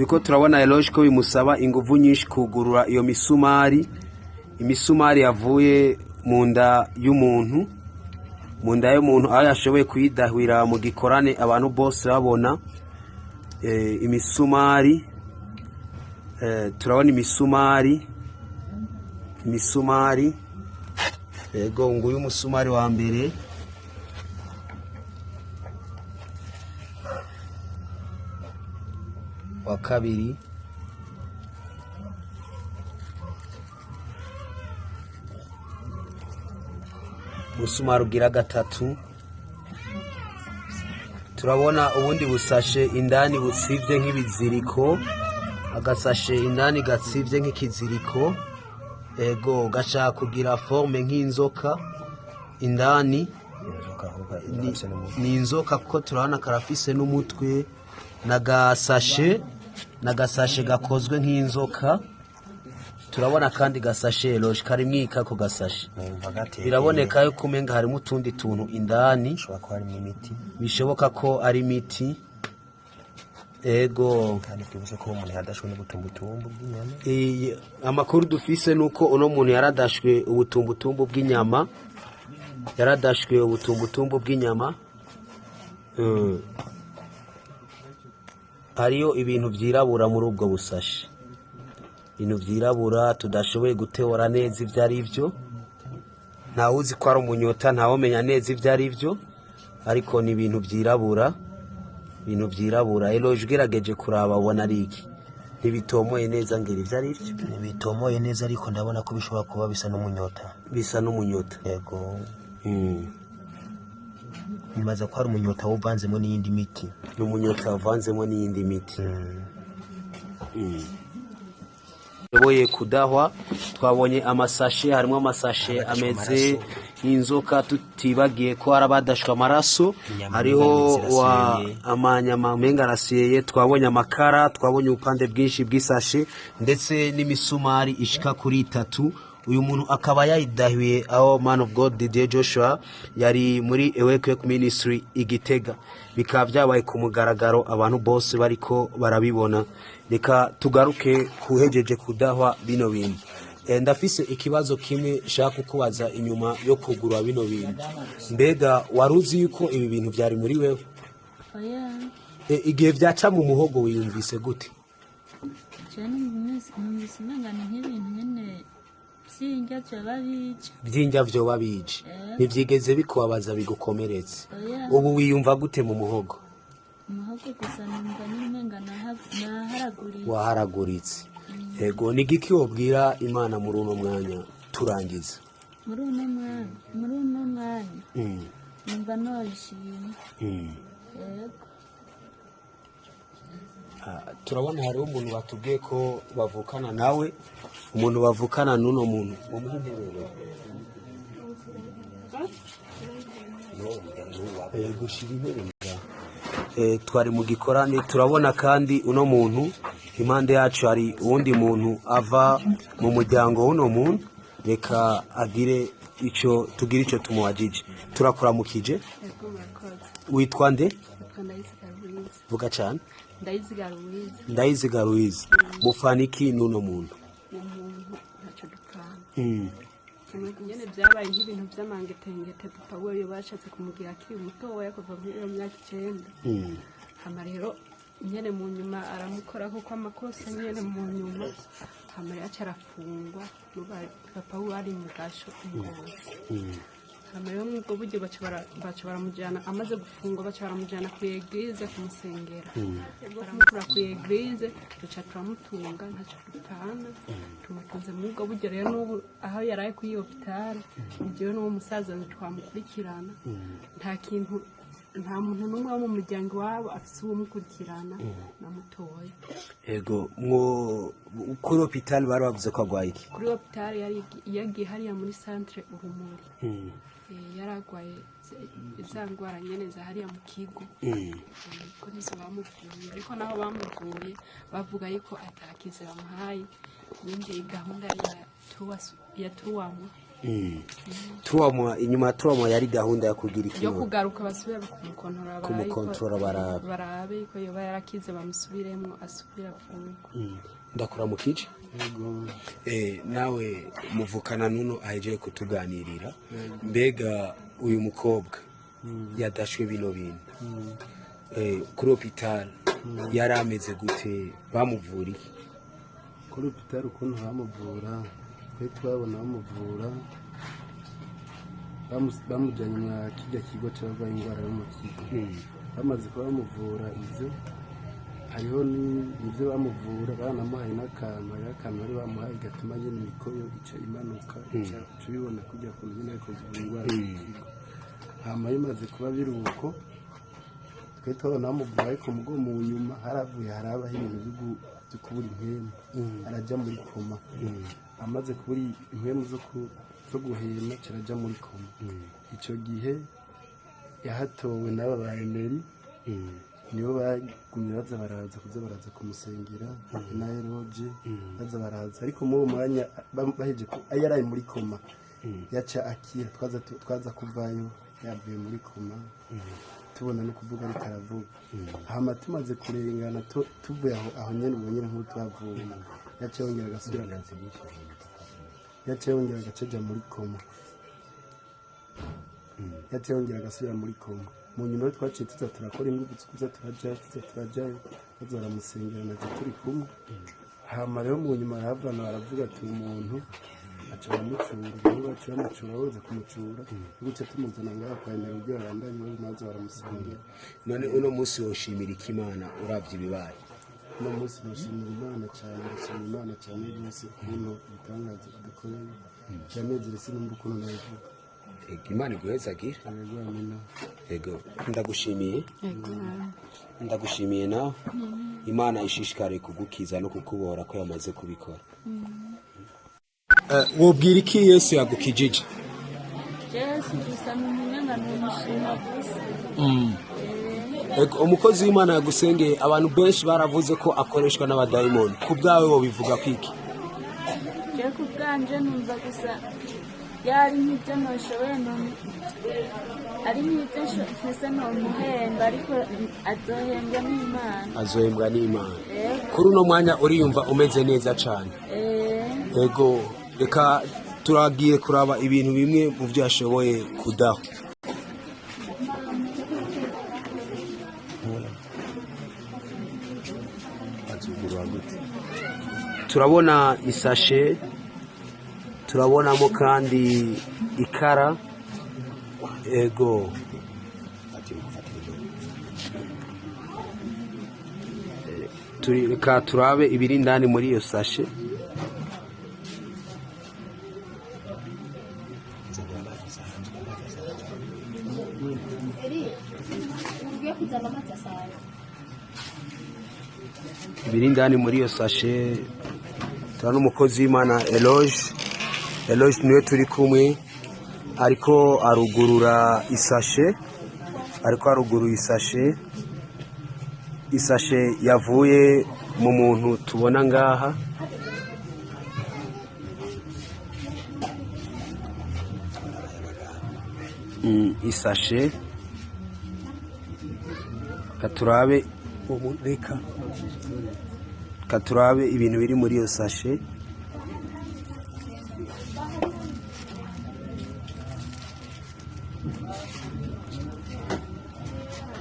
Turiko turabona Eloge ko bimusaba inguvu nyinshi kugurura iyo misumari, imisumari yavuye mu nda y'umuntu, mu nda y'umuntu aho yashoboye kuyidahwira mu gikorane abantu bose babona. Imisumari, turabona imisumari, imisumari. Yego, nguyu umusumari wa mbere. Wa kabiri, umusumari ugira gatatu. Turabona ubundi busashe indani busivye nk'ibiziriko, agasashe indani gatsivye nk'ikiziriko. Ego, gashaka kugira forme nk'inzoka indani. Ni inzoka kuko turabona karafise n'umutwe, nagasashe, nagasashe gakozwe nk'inzoka. Turabona kandi gasashe Eloge karimwo ikako gasashe, biraboneka yuko umenga harimo utundi tuntu indani, bishoboka ko ari imiti. Ego, kandi twibutse ko umuntu yadashwe n'ubutumbutumbu bw'inyama. Amakuru dufise nuko uno muntu yaradashwe ubutumbutumbu bw'inyama, yaradashwe ubutumbutumbu bw'inyama. Hariyo ibintu vyirabura muri ubwo busashe, ibintu vyirabura tudashoboye guteora neza ivyo ari vyo. Ntawuzi ko ari umunyota, ntawumenya neza ivyo ari vyo, ariko ni ibintu vyirabura, ibintu vyirabura. Eloge, ugerageje kuraba ubona ari iki? Ntibitomoye neza ngira ivyo ari vyo. Ntibitomoye neza, ariko ndabona ko bishobora kuba bisa n'umunyota. Bisa n'umunyota. Yego. Nibaza ko hari umunyota uvanzemo n'iyindi miti. Ni umunyota uvanzemo n'iyindi miti. Yoboye kudahwa. Twabonye amasashe, harimo amasashe ameze nk'inzoka, tutibagiye ko hari abadashwe amaraso, hariho wa amanyama umenga arasiyeye. Twabonye amakara, twabonye ubupande bwinshi bw'isashe ndetse n'imisumari ishika kuri itatu. Uyu muntu akaba yayidahiye aho man of God Didier Joshua yari muri Awake Ministry i Gitega, bikaba byabaye ku mugaragaro, abantu bose bariko barabibona. Reka tugaruke kuhejeje kudahwa bino bintu. Ndafise ikibazo kimwe nshaka kukubaza inyuma yo kugura bino bintu. Mbega waruzi yuko ibi bintu byari muri wewe? Oya. Igihe byaca mu muhogo wiyumvise gute? Jewe numvise umenga ni nk'ibintu nyene vy'indya vyoba bije. Vy'indya vyoba bije. Ntivyigeze bikubabaza bigukomeretse? Oya. Ubu wiyumva gute mu muhogo? Umuhogo gusa numva nyene umenga naharaguritse. Waharaguritse. Yego, ni igiki wobwira Imana muri uno mwanya turangiza? Muri uno mwanya, muri uno mwanya numva noyishimye. Yego. Turabona hariho umuntu batubwiye ko bavukana nawe, umuntu bavukana n'uno muntu. Mumuhe intebe rero. Gushira intebe ngaha. Twari mu gikorane, turabona kandi uno muntu impande yacu hari uwundi muntu ava mu muryango w'uno muntu. Reka agire ico tugire ico tumubajije. Turakuramukije. Yego, murakoze. Witwa nde? Nitwa Ndayiziga Louise. Vuga cyane. Ndayiziga Louise. Ndayiziga Louise, mufaniki n'uno muntu? Umuntu ntacyo dupfana. Kimwe nyene byabaye nk'ibintu by'amangetengete, papa we bashatse kumugira akiri mutoya, kuva muri iyo myaka 9. Hama rero nyene mu nyuma aramukora kuko amakosa nyene mu nyuma, hama rero aca arafungwa. N'ubu papa we ari mu gasho i Ngozi. Hama rero muri ubwo buryo baca baramujyana, amaze gufungwa baca baramujyana ku église kumusengera, baramukura ku église, duca turamutunga, ntacyo dupfana, tumutunze muri ubwo buryo. Rero n'ubu aho yaraye kuri iyo hôpital, jewe n'uwo musaza twamukurikirana. Nta kintu, nta muntu n'umwe wo mu muryango iwabo afise uwumukurikirana na mutoya. Ego, mwo kuri hôpital bari bavuze ko agwaye iki? Kuri hôpital yari yagiye hariya muri centre Urumuri. Yaragwaye za ndwara nyene za hariya mu kigo. Ko nizo bamuvuye, ariko naho bamuvuye bavuga yuko atakize bamuhaye, yinjiye gahunda ya tuwamwe. Turamwa inyuma turamwa yari gahunda ya kugira Yo ikintu kugaruka basubire kumukontorora, barabe ko- Kumukontorora barabe. Barabe ko yoba yarakize, bamusubiremo, asubire afungwe. Ndakora mu kice. Nawe muvukana nuno ahejeje kutuganirira, mbega uyu mukobwa yadashwe bino bintu, kuri hôpital yari ameze gute? Bamuvuriye? Kuri hôpital ukuntu bamuvura, twe twabona bamuvura, bamujyanye mwa kijya kigo cy'abarwaye indwara yo mu kigo. Bamaze kuba bamuvura ibyo, hariho n'ibyo bamuvura, baranamuhaye n'akantu. Hariho akantu bari bamuhaye gatuma nyine imikoyo ica imanuka, ica uca ubibona kujya kuntu nyine ariko kuvura indwara yo mu kigo. Hama bimaze kuba biri uko, twe twabona bamuvura, ariko mugo mu nyuma haravuye harabaho ibintu byo kubura impwemu, arajya muri coma. Amaze kubura impwemu zo guhema, carajya muri coma. Icyo gihe yahatowe n'aba ba Emeri, nibo bagumye baza baraza kuza baraza kumusengera na Eroge baza baraza. Ariko muri uwo mwanya baheje yaraye muri coma, yaca akira. Twaza kuvayo yavuye muri coma, tubona no kuvuga ariko aravuga. Hama tumaze kurengana, tuvuye aho nyene, ubwo nyene nk'uko twavuye, yaca yongera agasubira, yaca yongera agaca muri coma, yaca yongera agasubira muri coma. Mu nyuma rero twaciye tuza turakora ingufu, tuza turajayo, tuza turajayo, baza baramusengera naje turi kumwe. Hama rero mu nyuma arahavana, baravuga ati umuntu aca baramucura. Rero baciye bamucura, baza kumucura gutya, tumuzana ngaha kwa Emera kugira babandanye baza baramusengera. None uno munsi woshimira iki Imana uravye ibibaye? Uno munsi ndashimira Imana cyane, ndashimira Imana cyane rwose ukuntu ibitangaza dukoreye byanezere, sinumva ukuntu nabivuga. Ego, Imana iguhezagire. Yego, amina. Ego, ndagushimiye. Yego, nawe. Ndagushimiye nawe. Imana ishishikare kugukiza no kukubohora ko yamaze kubikora. Wobwira iki Yesu yagukijije? Jesu gusa numenga numushima gusa. Ego, umukozi w'Imana yagusengeye, abantu benshi baravuze ko akoreshwa n'abadayimoni. Ku bwawe wobivuga kwiki? Je ku bwanje numva gusa yari nk'ibyo noshoboye ari nk'ibyo mfise nomuhemba, ariko azohembwa n'Imana. Azohembwa n'Imana. Ego. Kuri uno mwanya uriyumva umeze neza cane? Eh. Ego, reka turagiye kuraba ibintu bimwe mu byo yashoboye kudaho. Turabona isashe, turabonamo kandi ikara. Ego, reka turabe ibiri indani muri iyo sashe. Ugiye kuzana amazi asanzwe. Ibiri indani muri iyo sashe, turabona umukozi w'Imana Eloge. Eloge niwe turi kumwe, ariko arugurura isashe, ariko arugurura isashe, isashe yavuye mu muntu tubona ngaha. Isashe, katurabe ubu, reka katurabe ibintu biri muri iyo sashe.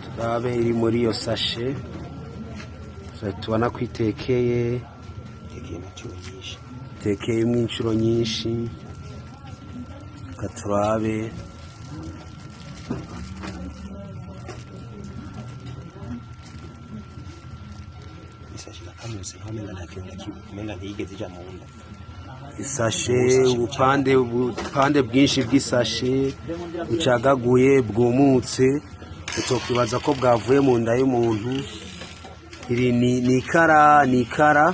Turabe iri muri iyo sashe. Tubona ko itekeye, itekeyemo inshuro nyinshi. Katurabe. Isashi irakamutse nkaho umenga nta kintu na kimwe, umenga ntiyigeze ija mu nda. Isashe, ubupande bwinshi bw'isashe bucagaguye, bwumutse, utokwibaza ko bwavuye mu nda y'umuntu. Iri ni ikara, ni ikara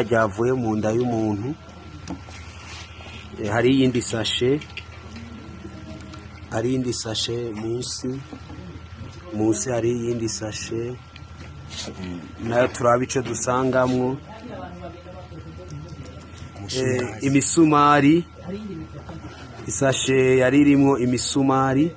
ryavuye mu nda y'umuntu. Hari iyindi sashe, hari iyindi sashe munsi, hari iyindi sashe nayo, turaba ico dusangamwo. Imisumari. Isashe yari irimwo imisumari.